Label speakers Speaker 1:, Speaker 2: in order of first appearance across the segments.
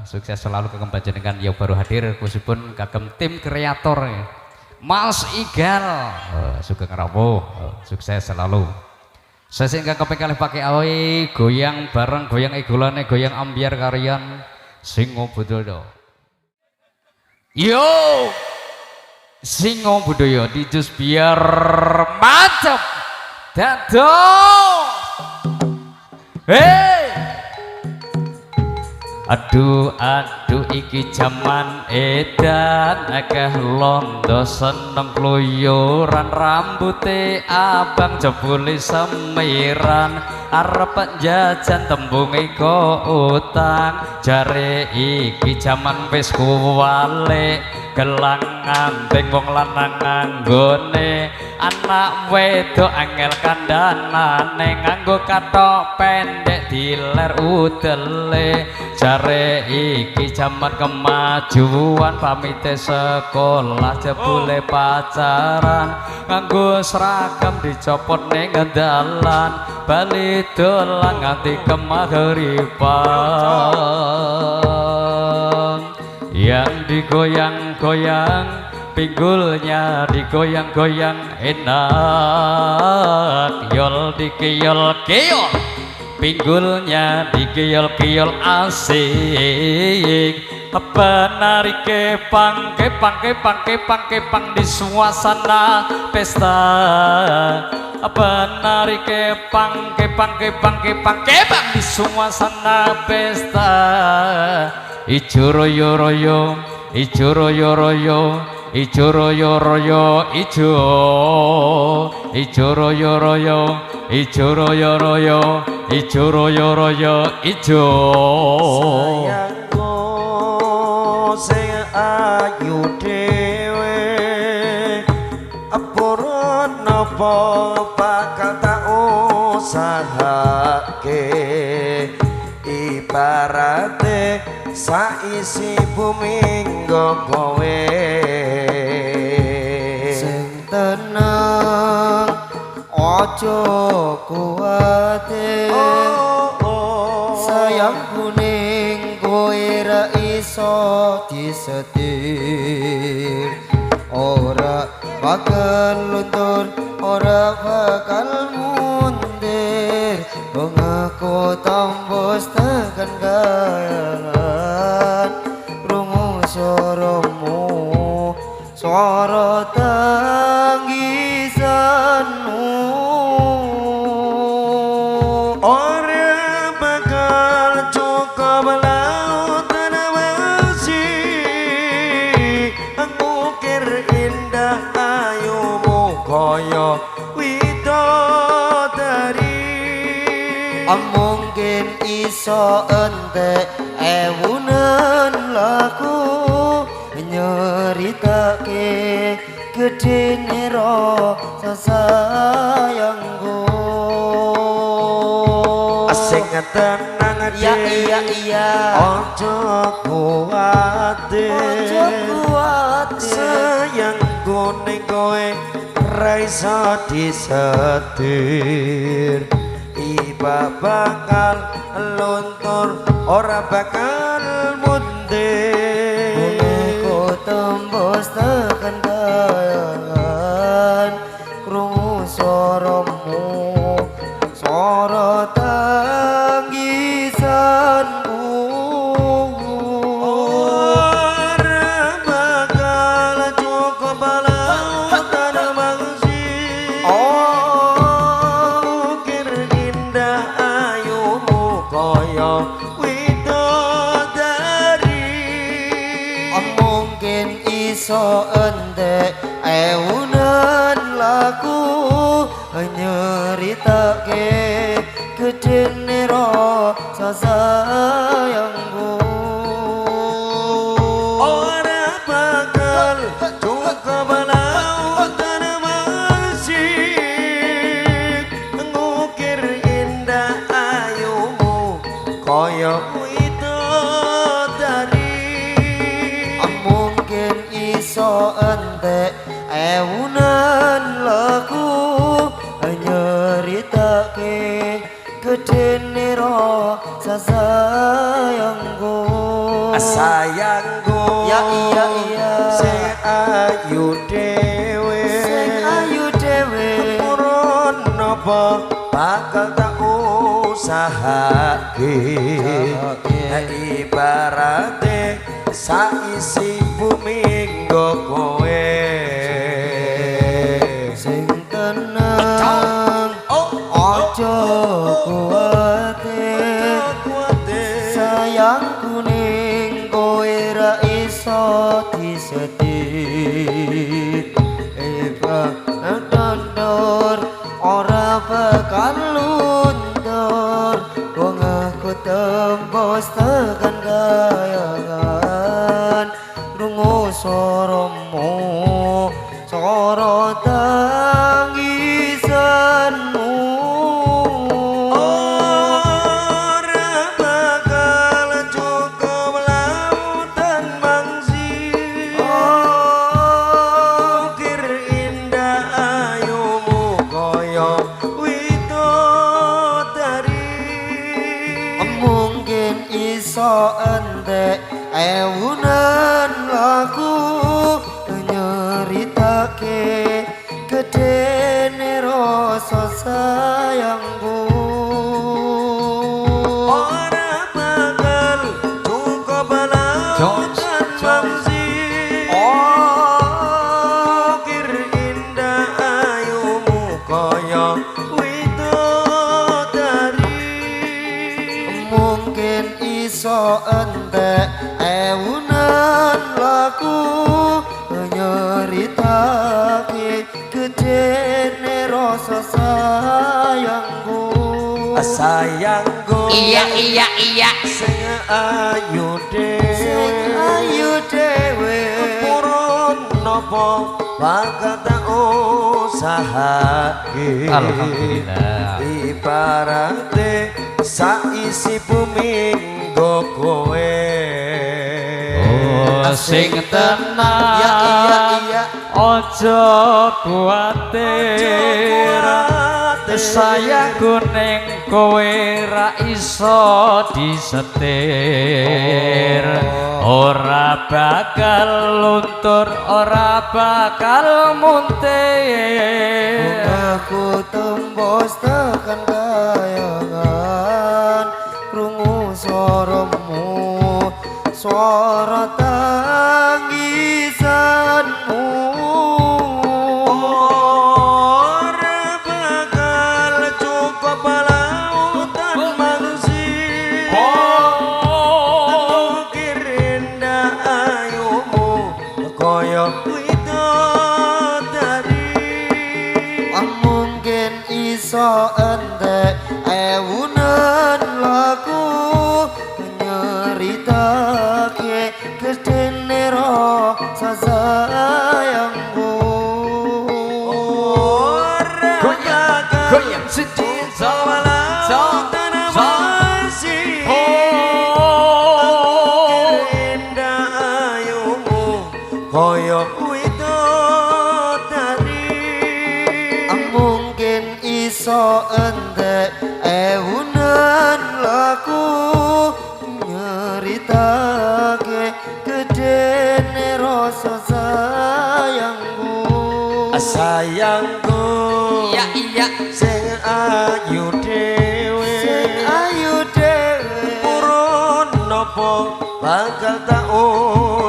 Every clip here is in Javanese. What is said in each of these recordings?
Speaker 1: Sukses selalu kagem panjenengan yang baru hadir, khususipun kagem tim kreator Mas Igal, sugeng rawuh, sukses selalu. Sesi ingkang kaping kalih pakai awe goyang bareng, goyang egolane, goyang ambyar karian Singo Budoyo. Yo Singo Budoyo dijus biar mantep. Dados. Hey. Aduh aduh, iki jaman edan, akeh londo seneng kluyuran, rambute abang jebule semiran, arep jajan tembunge kok utang. Jare iki jaman wis kuwalik, gelang anting wong lanang nganggone, anak wedok angel kandhanane, nganggo kathok pendek diler udele. Jare iki jaman kemajuan, pamite sekolah jebule pacaran, nganggo seragam dicopot ning dalan, bali dolan nganti kemaghriban. Yang digoyang-goyang pinggulnya, digoyang-goyang enak, yol dikeyol-keyol pinggulnya, dikeyol-keyol asik. Penari kepang kepang kepang kepang kepang di suasana pesta, penari kepang kepang kepang kepang kepang di suasana pesta. Ijo royo royo, ijo royo royo, ijo royo royo, ijo, ijo royo royo, ijo royo royo, ijo royo royo, ijo.
Speaker 2: Sayangku sing ayu dhewe, purun napa bakal tak usahake, ibarate saisi bumi nggo kowe.
Speaker 3: Sing tenang, aja kuwatir.
Speaker 2: Oh.
Speaker 3: Sayangku ning kowe ra iso disetir, ora bakal luntur, ora bakal mundur. Wong aku tembus tekan kayangan, krungu suaramu, swara tangisanmu.
Speaker 2: Ora bakal cukup lautan besi ngukir indah ayumu kaya widodari.
Speaker 3: Mungkin iso entek ewunan laku nyeritake gedene rasa sayangku.
Speaker 2: Sing tenang.
Speaker 3: Iya.
Speaker 2: Ojo kuwatir.
Speaker 3: Ojo kuwatir.
Speaker 2: Sayangku ning kowe ra iso disetir, iba bakal luntur, ora bakal mundur.
Speaker 3: Ku tembus tekan kayangan, krungu suaramu, swara tangisanmu.
Speaker 2: Ora bakal cukup lautan mangsi
Speaker 3: Oh.
Speaker 2: ukir indah ayumu kaya widodari.
Speaker 3: Mungkin iso entek ewunan laku nyeritake gedene rasa sayangku.
Speaker 2: Ora bakal cukup lautan mangsi ngukir indah ayumu kaya widodari.
Speaker 3: Mungkin iso entek ewunan laku nyeritake gedene rasa sayangku.
Speaker 2: Sayangku
Speaker 3: Ya iya iya
Speaker 2: sing ayu dhewe
Speaker 3: sing ayu dhewe
Speaker 2: purun napa bakal tak usahake ibarate saisi bumi nggo kowe
Speaker 3: sing tenang aja kuwatir sayangku ning kowe ra iso disetir tontor ora bakal luntur wong aku tembus tekan kayangan krungu swaramu swara tangisanmu
Speaker 2: ora bakal cukup lautan mangsi ukir indah ayumu kaya widodari
Speaker 3: mungkin iso entek ewunan lagu nyeritake gedene rasa sayangku
Speaker 2: ora bakal cukup lautan mangsi ukir indah ayumu kaya widodari
Speaker 3: mungkin iso entek ewunan lagu nyeritake gedene rasa sayangku
Speaker 2: sayangku
Speaker 1: Iya iya iya
Speaker 2: sing ayu
Speaker 3: sing
Speaker 2: dhewe
Speaker 3: ayu dhewe
Speaker 2: purun napa bakal tak usahake
Speaker 1: Alhamdulillah.
Speaker 2: Ibarate saisi bumi nggo kowe
Speaker 1: Oh sing tenang
Speaker 3: Ya iya iya
Speaker 1: aja kuwatir sayangku ning kowe ra iso disetir ora bakal luntur ora bakal muntir
Speaker 3: aku tembus tekan kayangan krungu swaramu swara tangisanmu
Speaker 2: ora bakal cukup lautan mangsi ukir indah ayumu kaya widodari
Speaker 3: mungkin iso entek ewunan lagu nyeritake gedene rasa sayangku
Speaker 2: ora
Speaker 1: Goyang,
Speaker 2: bakal
Speaker 1: goyang sedih
Speaker 2: cukup lautan mangsi
Speaker 1: Oh
Speaker 2: indah ayumu kaya widodari
Speaker 3: mungkin iso entek ewunan lagu nyeritake gedene rasa sayangku
Speaker 2: sayangku
Speaker 1: Iya iya
Speaker 2: sing ayu dhewe
Speaker 3: sing ayu dhewe
Speaker 2: purun napa bakal tak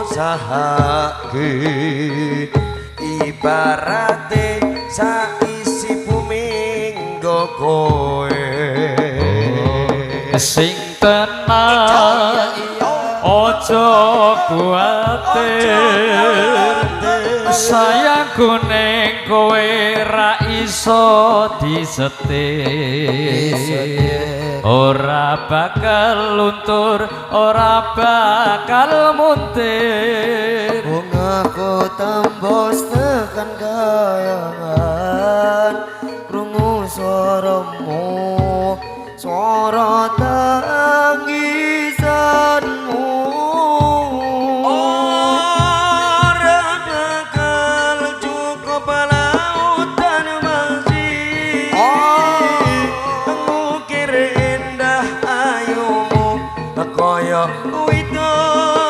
Speaker 2: usahake ibarate saisi bumi nggo kowe
Speaker 1: sing tenang aja kuwatir sayangku ning kowe ra iso disetir ora bakal luntur ora bakal muntir
Speaker 3: wong aku tembus tekan kayangan krungu swaramu swara tangisanmu
Speaker 2: ora bakal cukup lautan mangsi ngukir indah ayumu kaya widodari.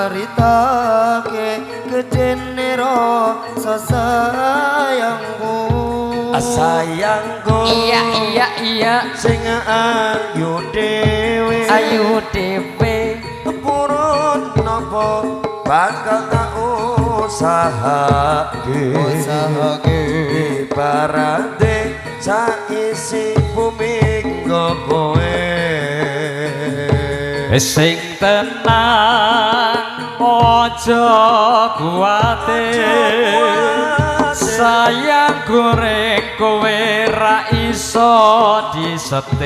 Speaker 3: Nyeritake gedene rasa sayangku.
Speaker 2: Sayangku.
Speaker 1: Iya iya iya.
Speaker 2: Sing ayu dhewe.
Speaker 1: Ayu dhewe.
Speaker 2: Purun napa bakal tak usahake.
Speaker 3: Usahake.
Speaker 2: Ibarate saisi bumi nggo kowe.
Speaker 1: Sing tenang aja kuwatir, sayang goreng kowe ra iso disetir,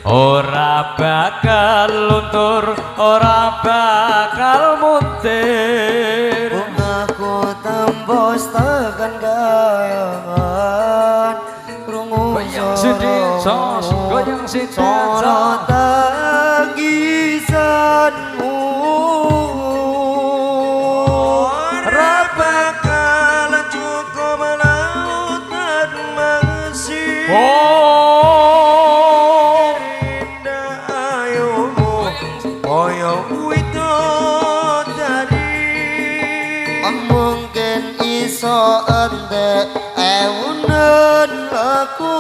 Speaker 1: ora bakal luntur, ora bakal muntir.
Speaker 3: Bungaku tembus tekan kayangan, krungu
Speaker 1: Goyang sithik, sos, goyang sithik,
Speaker 3: swara
Speaker 1: sos.
Speaker 3: Tangisanmu.
Speaker 2: Ora bakal cukup lautan masih.
Speaker 1: Oh.
Speaker 2: Indah ayumu koyo widodari.
Speaker 3: Mungkin iso entek ewunan aku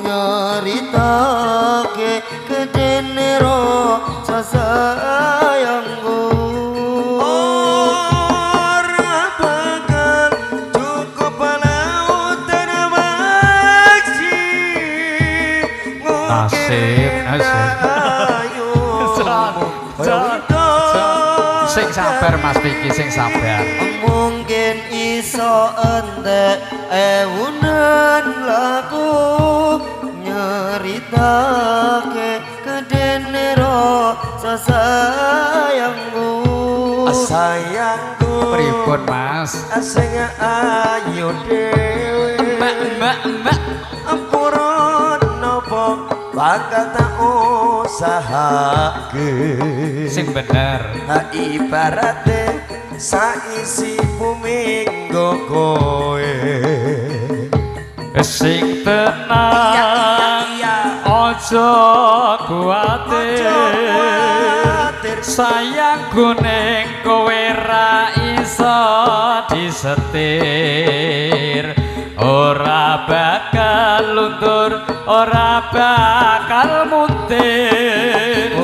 Speaker 3: nyeritake gedene rasa sayangku.
Speaker 2: Ora bakal cukup lautan maksi.
Speaker 1: Nasib, nasib. Sing sabar Mas Vicky, sing sabar.
Speaker 3: Mungkin iso entek ewunan laku nyeritake gedene rasa sayangku.
Speaker 2: Sayangku.
Speaker 1: Pripun Mas?
Speaker 2: Sing ayu dhewe.
Speaker 1: Mbak mbak mbak.
Speaker 2: Purun napa bakal tak usahake.
Speaker 1: Sing bener.
Speaker 2: Ibarate saisi bumi nggo kowe.
Speaker 1: Sing tenang aja kuwatir, sayang kuning kowe ra iso disetir, ora bakal luntur, ora bakal muntir.